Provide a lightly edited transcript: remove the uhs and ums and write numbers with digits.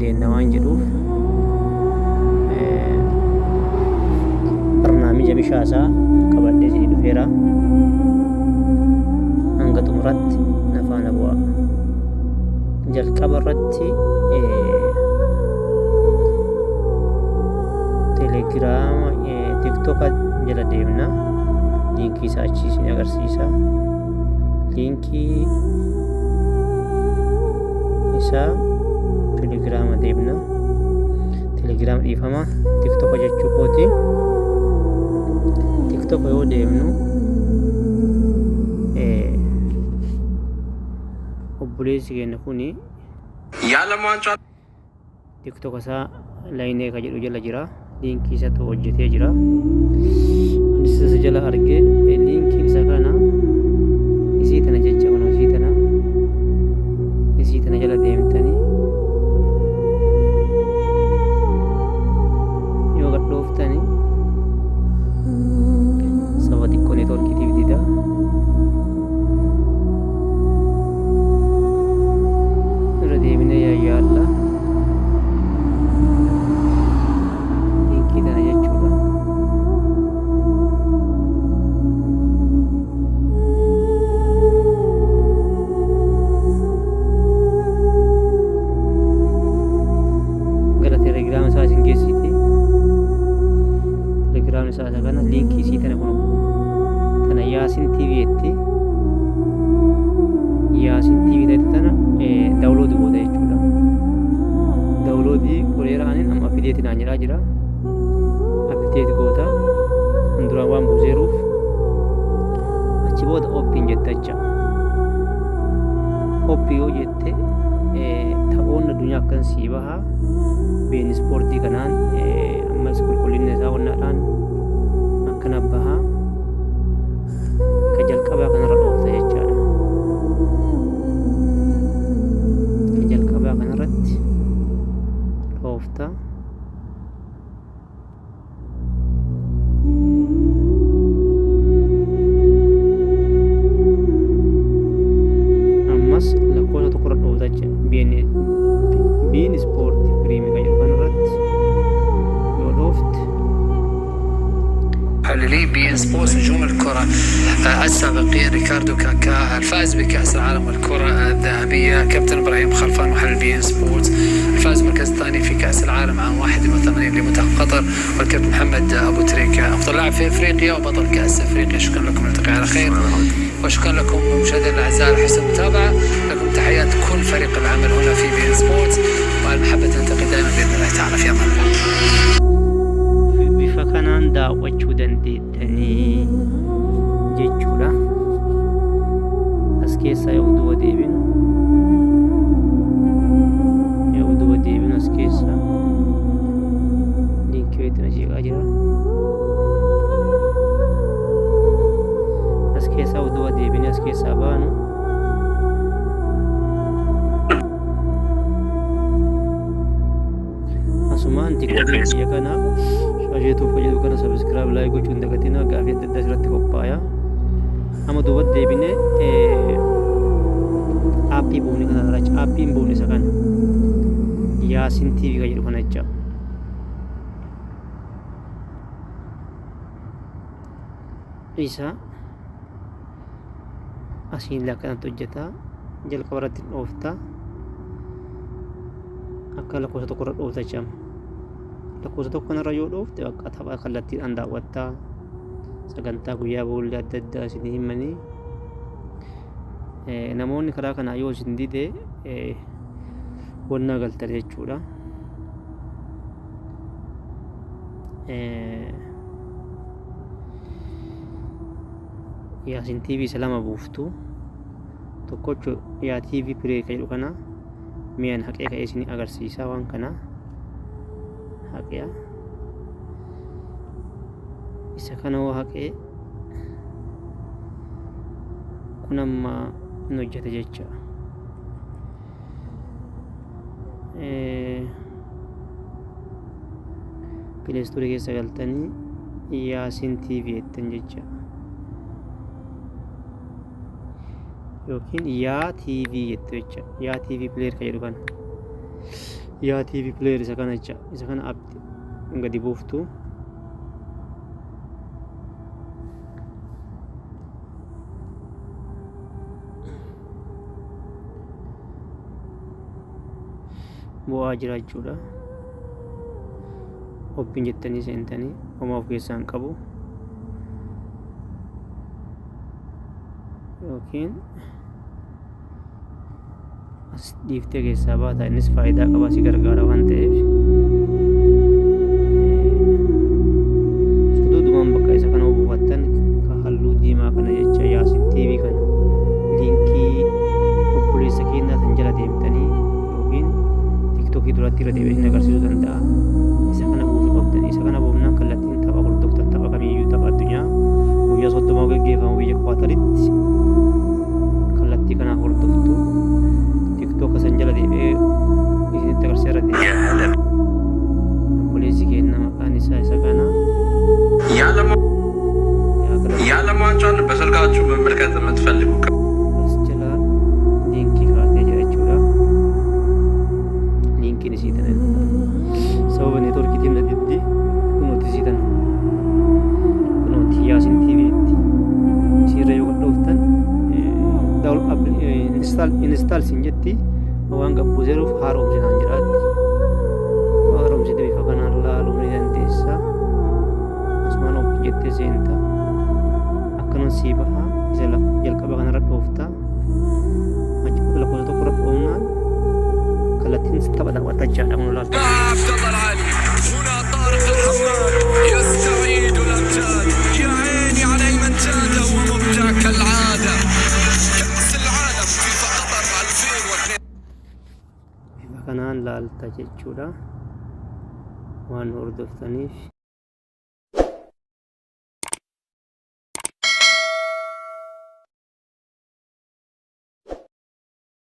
dandeenya waan jedhuuf barnaamija bishaasaa qabadhee isinii dhufeera. Hanga xumuraatti na faana bu'aa. Jalqaba irratti telegiraama tiktoka jala deemna. Liinkii isaa achi isin agarsiisa. Liinkii isaa telegiraama deemna. Telegiraama dhiifama tiktoka jechuu kooti. Tiktoka yoo deemnu obboleessi keenya kuni የዓለም ዋንጫ tiktoka isaa laayinee ka jedhu jala jira. Liinkii isatu hojjetee jira. Anis isa jala argee liinkiin isa kana isii tana jecha kun isii tana jala deemtanii yoo gad dhooftanii saba xiqqoo neetworkiitiif dida. Irra deebinee yaayyaalla. Liinkii tana jechuudha. Gara telegiraama isaa isin geessiti. Telegiraamni isaa isa kana liinkii isii tana kun tana Yaasin TV jetti. Yaasin TV ta'e tana daawuloodii goota jechuudha. Daawuloodii godheera anin amma apideeti naan jedhaa jira. Apideeti goota. Kan duraan waan buuseeruuf achi booda oppiin jette jecha. Oppii yoo jette taphoonni addunyaa akkan sii baha. Been ispoortii kanaan ammas qulqullinni isaa wannaadhaan akkana baha. Ka jalqabaa kanarra dhoofta jechaadha. Ka jalqabaa kanarratti dhoofta. Ammas lakkoofsa tokkorra dhoofta jecha biin ispoortii piriimii kan jedhu kanarratti yoo dhoofte محللي بي ان سبورتس نجوم الكرة السابقين ريكاردو كاكا الفائز بكأس العالم والكرة الذهبية، كابتن إبراهيم خلفان محلل بي ان سبورتس الفائز بالمركز الثاني في كأس العالم عام 81 لمنتخب قطر، والكابتن محمد أبو تريكة أفضل لاعب في أفريقيا وبطل كأس أفريقيا. شكرا لكم، نلتقي على خير، وشكرا لكم مشاهدينا الأعزاء على حسن المتابعة. لكم تحيات كل فريق العمل هنا في بي ان سبورتس، والمحبة نلتقي دائما بإذن الله تعالى. في أمان الله. Bifa kanaan daawwachuu dandeettanii jechuudha. As keessaa yoo duuba deebinu as keessaa liinkii wayiitti na jeeqaa jira. As keessaa yoo duuba deebinee as keessaa baanu asumaan tiktookii biyya kanaa shaasheetuuf fayyadu kana sabiskiraayib laayik gochuu hin dagatinaa. Gaafii adda addaa asirratti qophaa'aa. Amma duubatti deebinee aappii buufne kana irra aappiin buufne isa kana Yaasin TV kan jedhu kana jecha. Isa asiin akkanatti hojjeta. Jalqaba irratti dhoofta. Akka lakkoofsa tokko irra dhoofta jecha. Lakkoofsa tokko kanarra yoo dhoofte bakka tapha kallattiidhaan daawwattaa. Sagantaa guyyaa boolla adda addaa isin himanii. Namoonni karaa kanaa yoo isin dide wannaa galtan jechuudha. Yaasin TV isa lama buuftu. Tokkocho yaa TV Play kan jedhu kana mi'aan haqee ka'ee isin agarsiisa waan kana haqee isa kana hoo haqee kun amma hin hojjeta jecha. Pileestoorii keessa galtanii Yaasin TV jettan jecha. Yookiin yaa TV jettu jecha. Yaa TV player kan jedhu kana. Yaa TV player isa kana jecha isa kana app gadi buuftu. Bu'aa jira jechuudha. Open jettanii seentanii homaa of keessaa hin qabu. Yookiin as dhiiftee keessaa baata, innis faayidaa qaba, si gargaara waan ta'eef. Suduudumaan bakka isa kana buufattan ka halluu diimaa kana jecha Yaasin TV kana liinkii obboleessa keenyaa san jala deemtanii yookiin TikTokii duratti irra deebi'ee isin agarsiisuu danda'a. Isa kana buusuu qabdan. Isa kana buufnaan kallattiin tapha hordoftan, tapha kamiyyuu, tapha addunyaa guyyaa 30 gaggeeffamu biyya Kwaataritti kallattii kanaa hordoftu. TikToka san jala deebi'ee isinitti agarsiisa irra deebi'ee. يا هلا Obboleessi keenya maqaan isaa isa kana. የዓለም Yaa kana የዓለም ዋንጫን በስልካችሁ መመልከት የምትፈልጉ as jala liinkii kaatee jira jechuudha. Liinkiin isii tana sababa neetworkiitiin na diddi, kunooti isii tana, kunooti Yaasin TVtti isiirra yoo gadhooftan install sin jetti, waan gabbuuseeruuf haaromsinaan jedhaatti. Haaromsite bifa kanaan laaluu ni dandeessa. Asumaan open jettee seenta. Akkanuun sii baha, isa jalqaba kanarra dhoofta. Achi lakkoofsa tokko irra dhoofnaan kallattiin tapha daawwataa jechaadha kun laalta. عبد الله العالي هنا، طارق الحماد يستعيد الامجاد، يا عيني على ايمن جاده ومبدع كالعاده. كاس العالم فيفا قطر 2002. Bifa kanaan laalta jechuudha. Waan hordoftaniif.